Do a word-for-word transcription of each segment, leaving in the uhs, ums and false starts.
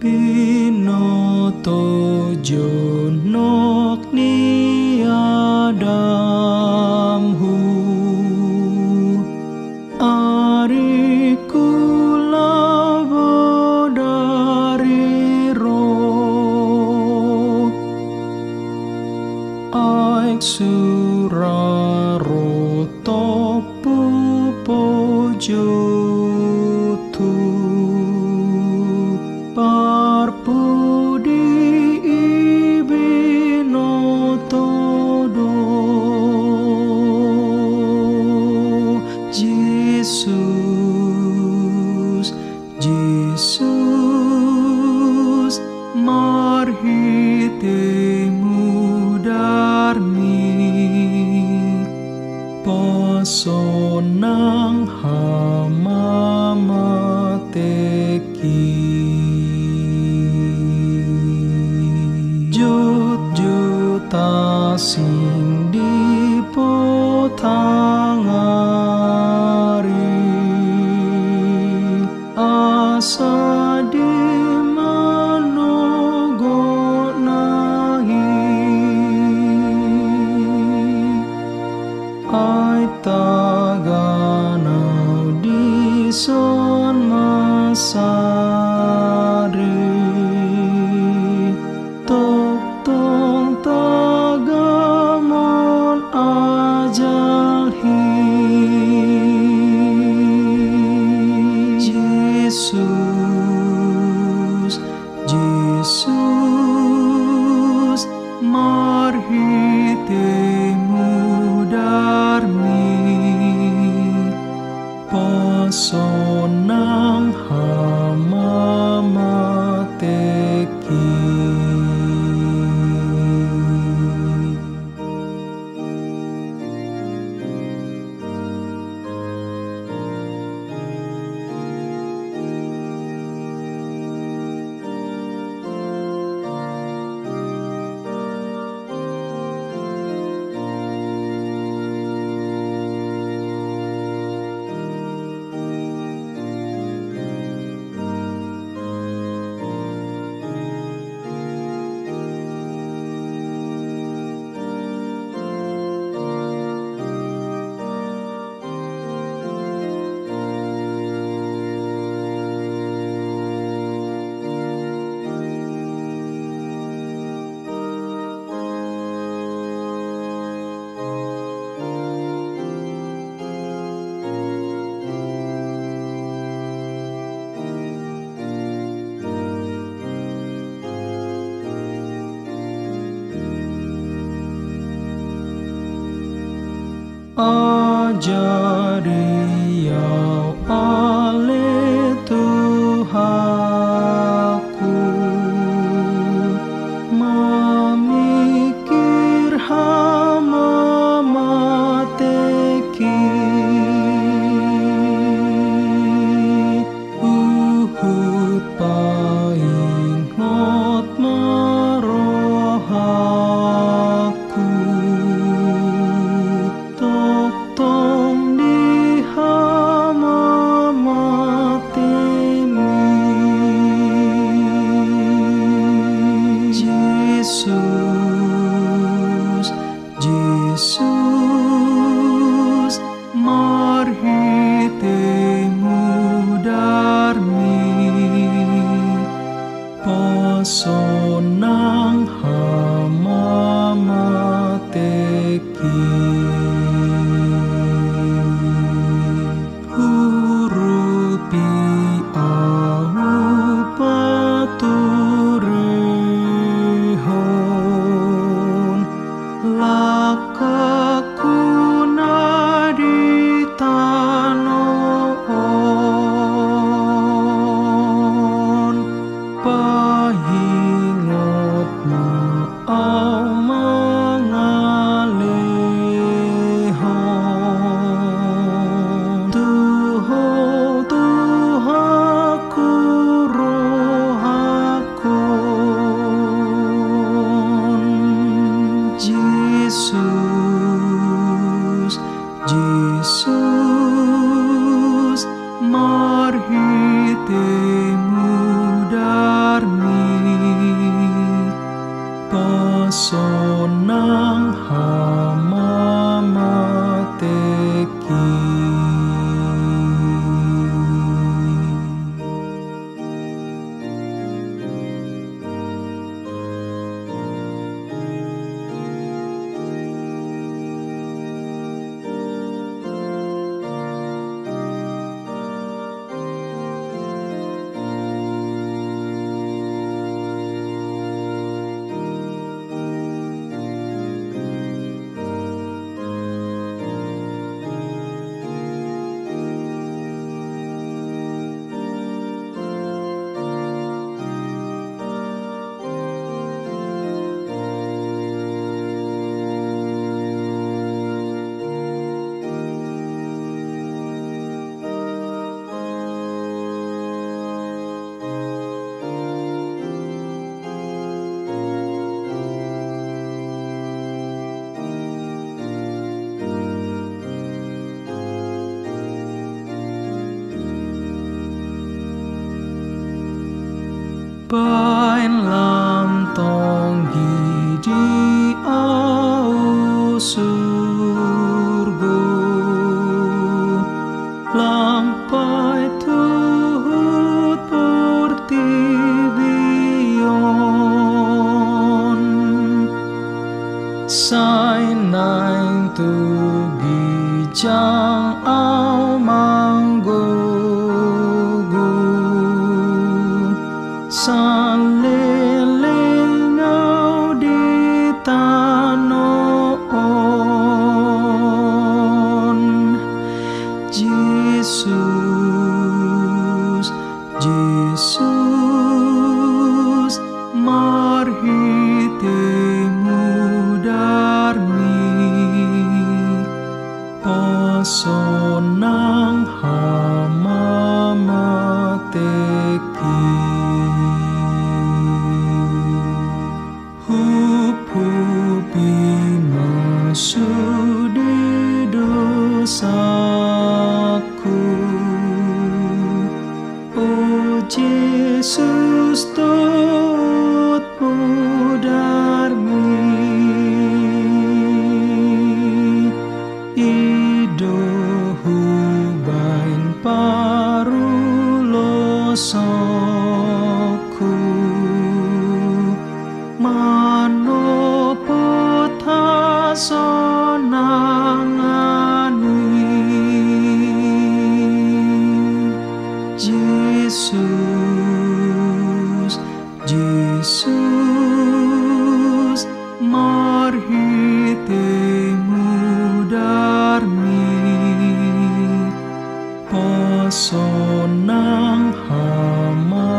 Binoto jonok ni adamhu, ari kula bodari ro, aek sura ro top pupo jotu, parpudi i binoto do. Jesus, Jesus, marhite mudarmi, pasonang hamamate Jotjot asing di potang ari, asa di manogot na i. Ai tagan au dison masari, tongtong tagamon ajal i. Jesus, Jesus, marhite mudarmi, pasonang hamamate. Ajari au ale Tuhanku, mamingkir hamamate i, huhut paingot ma rohangku, tongtong di hamamate i. Jesus, Jesus, marhite mudarmi, pasonang hamamate i. Urupi au paturehon Pasonang hamamateki. Baen lam tonggi di ahu surgo, lampai tu hut portibi on. Sai naeng tu ginjang ahu manggogo, saleleng ahu di tano on. Jesus, Jesus, marhite mudarmi, pasonang hamamateki. Huphupi ma sude dosangku, o Jesus, tot mudarmi. I do hubaen parulosonku, manopot hasonangan i. Jesus, Jesus, marhite mudarmi, pasonang hamamateki.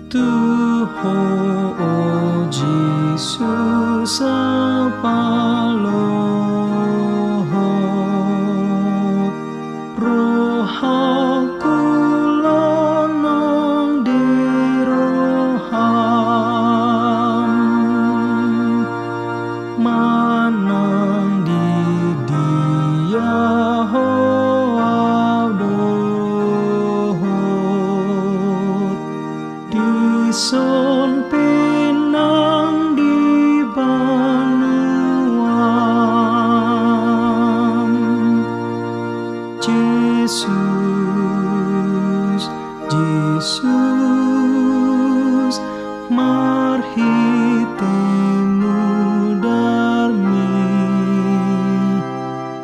Tu Ho, o Jesus, ahu palohot, rohangku lonong di roham. Manang di dia Ho ahu dohot, dison pe nang di banua. Jesus, Jesus, Jesus, marhite mudarmi,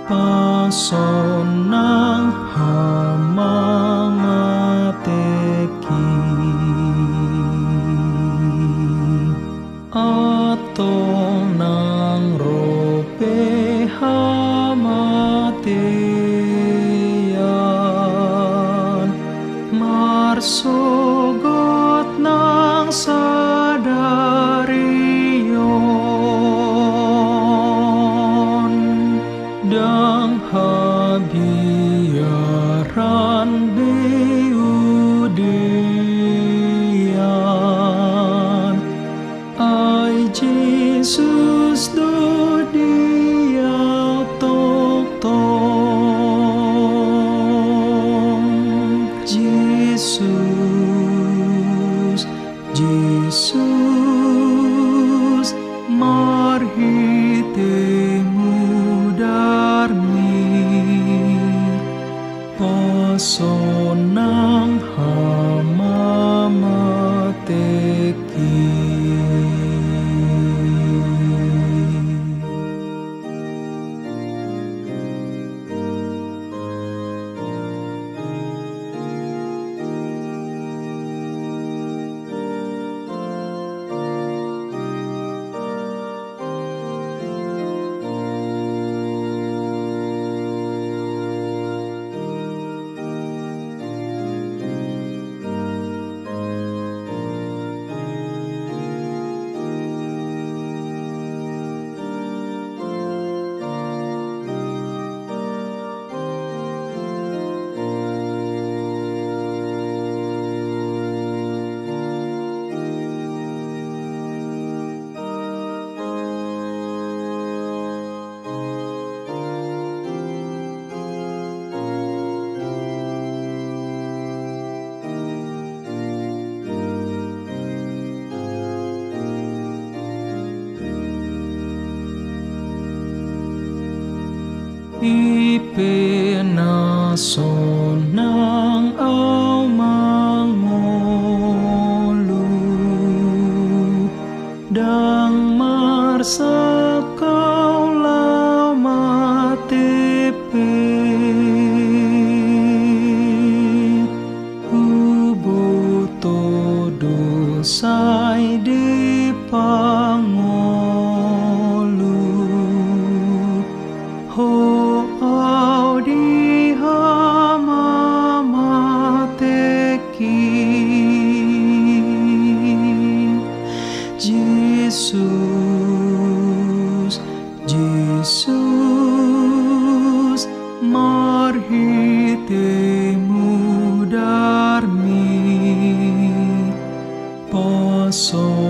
pasonang hamu ma tingki. Antong nang ro pe hamatean, marsogot nang sadari on, ndang habiaran be udean. Ai Jesus do dia tongtong. Jesus, Jesus, marhite mudarmi, pasonang hamu ma tingki. I pe na sonang ahu mangolu, ndang marsangkap laho mate pe. Huboto do sai dipangolu ho ahu di hamamatengki. Jesus, Jesus, marhite mudarmi, pasonang